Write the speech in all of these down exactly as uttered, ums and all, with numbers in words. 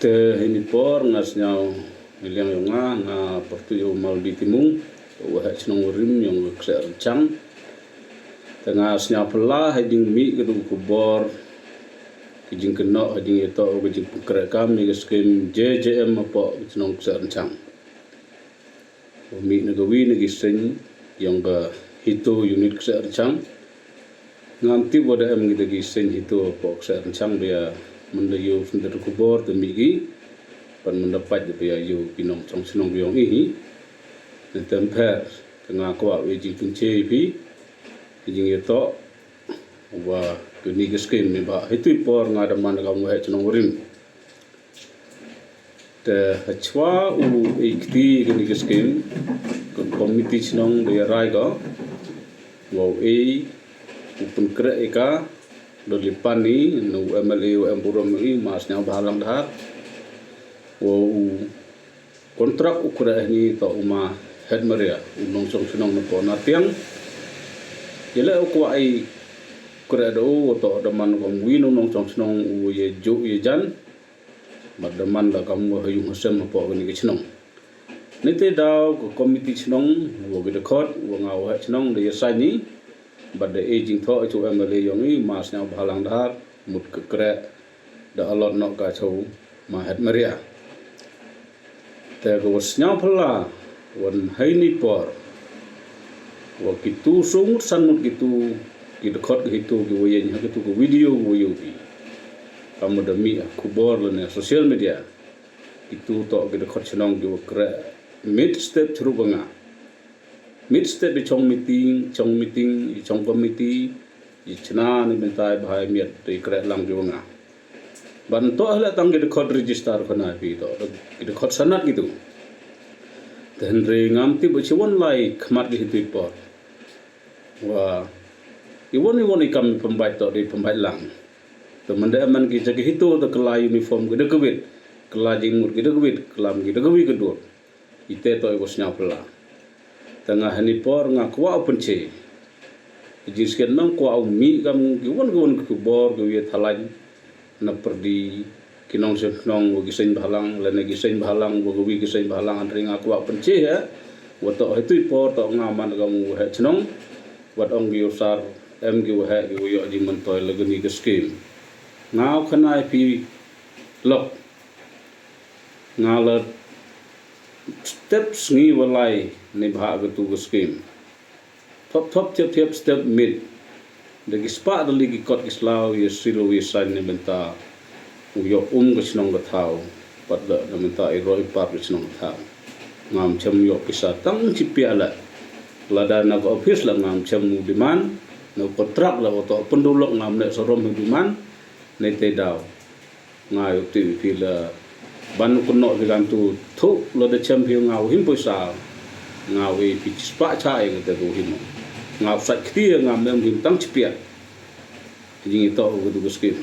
Te heini por nga sñiaw, i liang yong nga, nga pyrtuit u Malbi Timung, u waheh chnong warim yong ka Kseh Rynchang. Te nga sñiaw phylla ha jingmih ka dooh ka bor, ka jingkynnoh, ha jingyatoh, ka jingpynkreh kam ya ka skim J J M hapoh ka chnong Kseh Rynchang. Wa mih na kawi na ki seiñ yong ka HITO unit Kseh Rynchang. Ngam tip wa da em ki da ki seiñ HITO hapoh Kseh Rynchang, ba ya man da yoh syndet ka khubor te mih ki. Pat man da pait da ba ya yoh ki nongchong chnong yong i hi. Neitæ ym pher, te nga kwah u e jingpynche phi, ki jingyatoh, wa kani ka skim neibhah heitæ i por nga da man kam u waheh chnong warim. Te hachwa u e kti kani ka skim, ka komiti chnong da yarai ko, wow e, u pynkreh ya ka, da li pan i na u M L A wa em burom i, Ma Sniawbhalang Dhar, wa u kontrak u kreh ni toh u Ma Hetmaria, u nongchong chnong napoh Natiang. Yaleh u kwah i kreh da u, wa toh da man kam wi u nongchong chnong u ya jooh ya jan. Bad da man da kam wa ha yung ha sem hapoh kani ka chnong. Neitæ daw ka komiti chnong, wa ki dkhot, wa nga u waheh chnong da yasañ i. Bad da e jingthoh cha u M L A yong i, Ma Sniawbhalang Dhar, mut ka kreh da allot noh ka cha u Ma Hetmaria. Te ka wa sñiaw phylla, wan heini por, wa kitu soo ngut san ngut kitu, ki dkhot ka HITO ki wa yeng ha kitu ka video ki wa yoh ki. Kam wa da mih ha khubor lane social media. Kitu toh ki dkhot chnong ki wa kreh miet step chirup wa nga. Miet step i chong meeting, chong meeting, i chong komiti, i chna neibynta i bha i miet te i kreh lang ki wa nga. Ban toh hala tang ki dkhot register khana phi toh, ki dkhot sanad kitu. Te hynrei ngam tip wa chi wan lai khmat ki heitæ i por. Wa i wan i wan i kam i pynbait toh da i pynbait lang. Te man da em man ki cha ki HITO te kylla uniform ki da kawit, kylla jingmut ki da kawit, klam ki da kawi ka dur. Itæ toh i wa sñiaw phylla. Te nga heini por nga kwah u pynche. Ka jingsngiat ym kwah u mih kam ki wan ki wan ki khubor ki wa ya thalaiñ na pyrdi ki nongchong chnong wa ki seiñ bhalang, lane ki seiñ bhalang wa kawi ki seiñ bhalang, hynrei nga kwah u pynche hi. Wa toh heitæ i por toh nga man kam u waheh chnong. Wat ong ki u sar, em ki waheh ki wa yoh jingmyntoi la kani ka skim. Nga u khana i phi lok. Nga la step sngi wa lai neibhah katu ka skim. Thop thop thiap thiap step miet. Da ki spah tylli ki kot ki slaw ya sil u ya sain neibynta u yoh um ka chnong ka thaw. Pat da neibynta i roi i par ka chnong ka thaw. Ngam chem yoh poisa tang chi piah la. Lada na ka office la ngam chem u demand, na ka kontrak la wa toh pynduh lok ngam leh sarom u demand, neitæ daw. Nga yoh tip phi la ban kynnoh phi kamtu thuh lada chem phi nga u him poisa. Nga u e phi chi spah cha e katæ ka u him. Nga u sait kti ngam em him tang chi piah. Ka jingyatoh katu ka skim.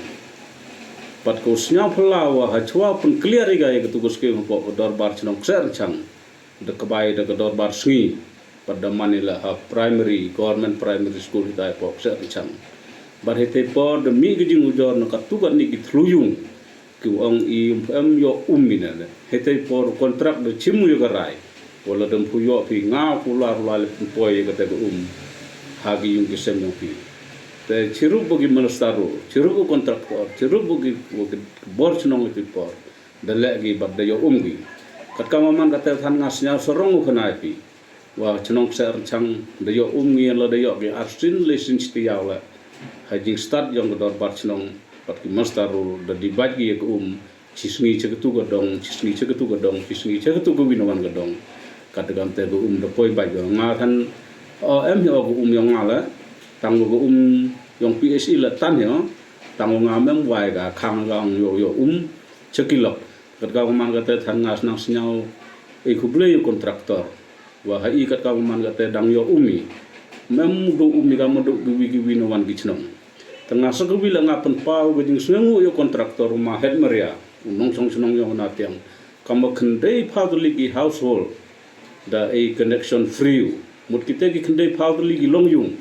Pat ka u sñiaw phylla wa hachwa pynclear i ka ya katu ka skim hapoh ka dorbar chnong Kseh Rynchang. Da kbai da ka dorbar sngi. Pat da man i la ha primary, government primary school hi tai hapoh Kseh Rynchang. Bad heitæ i por da mih ka jingujor na katu katni ki thlu yung. Ki wa ong i ym pu em yoh um i na le. Heitæ i por kontrak da chim u ya ka rai. Wa lada ym pu yoh phi nga u kular u lai le pynpoi ya katæ ka um ha ki yung ki sem yong phi. Te chirup wa ki minister ru, chirup wa kontraktor, chirup wa ki, wa ki bor chnong heitæ i por. Da leh ki bad da yoh um ki. Katkam wa man katæ than nga sñiaw sarong u khana i phi. Wa chnong Kseh Rynchang da yoh um ngi lada yoh ki arsien le sien chi tayaaw le. Ha jingstad yong ka dorbar chnong, pat ki minister ru da dibait ki ya ka um, chi sngi cha katu ka dong, chi sngi cha katu ka dong, chi sngi cha katu ka wi na wan ka dong. Katkam tæ ka um da poi bait ka. Nga than, o, em hi o ka um yong nga le. Tang wa ka um yong P H E le tan hi o. Tang wa ngam em wai ka khang ka ong yoh, yoh um cha ki lok. Katkam wa man katæ than nga sñiaw sñiaw e khublei u kontraktor. Wa ha i katkam wa man katæ dang yoh um i. Ym em du um i kam du kiwi kiwi na wan ki chnong. Te nga sa kawi la nga pynpaw ka jingsngewnguh ya u kontraktor u Ma Hetmaria, u nongchong chnong yong Natiang. Kam wa khyndai phaw tylli ki household da e connection free u. Mut kitæ ki khyndai phaw tylli ki longyung.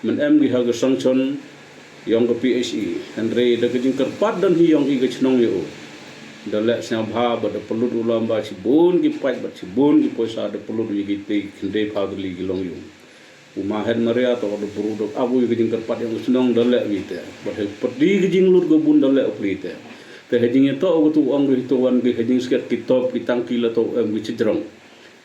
Ym em ki ha ka sanction yong ka P H E. Hynrei da ka jingkyrpad don hi yong i ka chnong ya u. Da leh sñiawbha bad da pynlut u lamba chibun ki paid bad chibun ki poisa da pynlut u ya ki te ki khyndai phaw tylli ki longyung. U ma Head Maria toh da bru da ap u ya ka jingkyrpad yong ka chnong da leh u i te. Bad hei pyrdi ka jinglut ka bun da leh u pli te. Te hei jingyatoh u ka tu ong ka hi to wan ka hei jingskhet ki top ki tangki la toh em ki chijrong.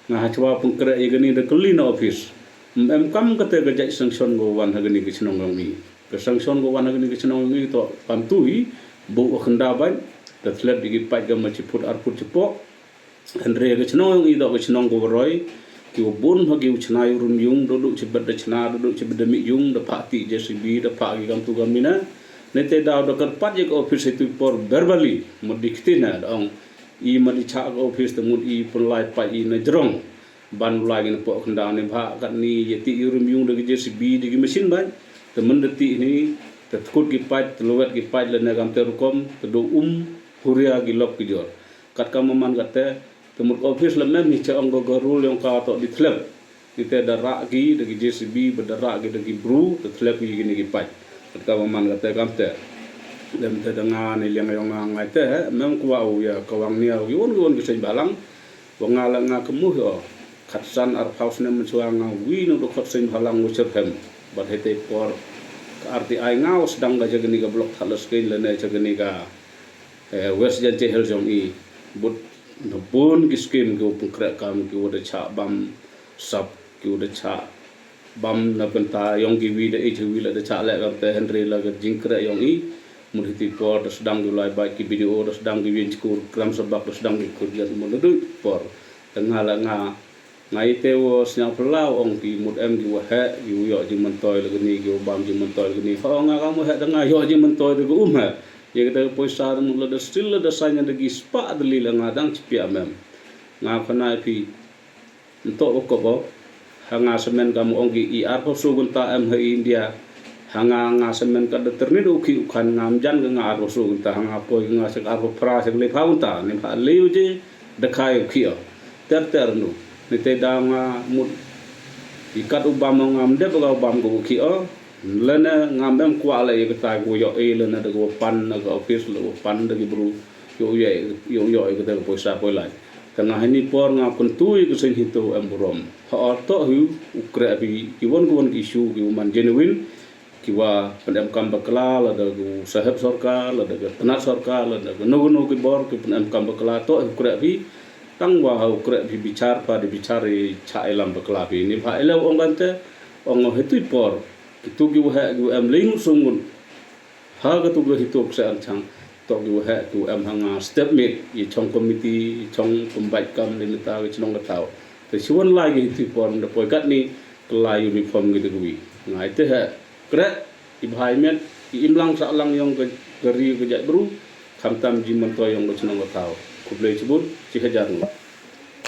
Nga hachwa pynkreh ya kani da kylli na office. Em kam kate ka jait sanction ko wan ha kani ka chnong yong i. Ka sanction ko wan ha kani ka chnong yong i toh kam tu hi, booh ka khyndaw bait, da thlep ya ki paid ka ma chi phut ar phut chi poh. Hynrei ka chnong yong i toh ka chnong ko waroi, ki wa bun ha ki u chna u rum yung, da duh chibet da chna, da duh chibet da mih yung, da phah tih J C B, da phah ki kam tu kam mina. Nete daw da kyrpad ya ka office hei tu i por verbally, mut di kti na, da ong, i ma di chah ka office te mut i pynlai paid i na jrong. Ban u lai ki na poh khyndaw ni bha kat ni ya tih i rum yung da ki J C B da ki machine bait. Te myn da tih ni, te tkut ki paid, te lwet ki paid la ne kam te rukom, te do um, huria ki lok ki jor. Kat ka maman kat te, te mut office la mem hi cha ong ko ka rule yong ka toh di thlep. Ni te da rah ki, da ki J C B, ba da rah ki, da ki bru, te thlep ki kini ki paid. Kat ka maman kat te kam te. Lem te da nga ni liang yong nga ngai te, he, mem kwah u ya, ka wang ni ya, ki won, ki won ki seiñ balang. Wa nga la nga ka muh yo. Khatsan arphaw snem mynchwa nga wi nu du khot seiñ balang u chirhem. Bad hei te por ka R T I nga u sdang ka cha kani ka block Thadlaskein lane cha kani ka, eh, West Jaintia Hills yong i. Bud na bun ki scheme ki u pynkreh kam ki u da chah bam sap ki u da chah bam na bynta yong ki wi da i cha wi la da chah leh kam te hynrei la ka jingkreh yong i. Mut hiti por da sdang ki lai bait ki B D O da sdang ki win chkur kram sabak da sdang ki kur jan mut da dui por. Te nga la nga, nga i te wa sñiaw phyllaw ong ki mut em ki wa heh, ki wa yoh jingmyntoi la kani, ki wa bam jingmyntoi la kani. Ho nga kam wa heh da nga yoh jingmyntoi da ka um heh. Ya ka te ka poisa da mut la da still la da sañ da ki spah da li la nga dang chipia mem. Nga khana i phi, ntoh wa kop o. Ha nga samen kam ong ki i arphaw so kynta em ha India. Ha nga, nga samen ka da tyrnit u khi u khan ngam jan ka nga arphaw so kynta. Ha nga poi ka nga sa ka arphaw phra sa ka lephaw kynta. Ni pha leu je da khai u khi o. Ter ter nu. Ni te da nga mut i kat u bam o ngam dep ka u bam ka u khi o. Lane ngam em kwah la i ka tai ku yoh i lane da ku pan na ka office la ku pan da ki bru. Yoh yoh i ka tai ka poisa poi lai. Te nga hini por nga kyntu i ka seiñ hito em burom. Ha or toh hu u kreh phi ki won ki won ki issue ki u man genuine. Ki wa pynem kam bakla la da ku saheb sorkar, la da ka tnat sorkar, la da ka no no ki bor ki pynem kam bakla toh hu kreh phi. Tang wa ha u kreh phi bichar pa di bichar i cha i lam bakla phi. Ni pha i leu ong kan te, ong hito i por. Ki tu ki wa heh ki wa em lei ngut so ngut. Ha ka tu ka hito ka sa an chang. Toh ki wa heh ki wa em ha nga step mate, i chong committee, i chong pynbait kam ni neta ki chnong ka thaw. Te chiwon lai ki hito i por da poi kat ni, ka lai uniform ki da ka wi. Nga i te heh, kreh, i bhai met, i imlang sahlang yong ka, ka ri ka jait bru, khamtam jingmyntoi yong ka chnong ka thaw. Khublei chibun, chi hajar ngut.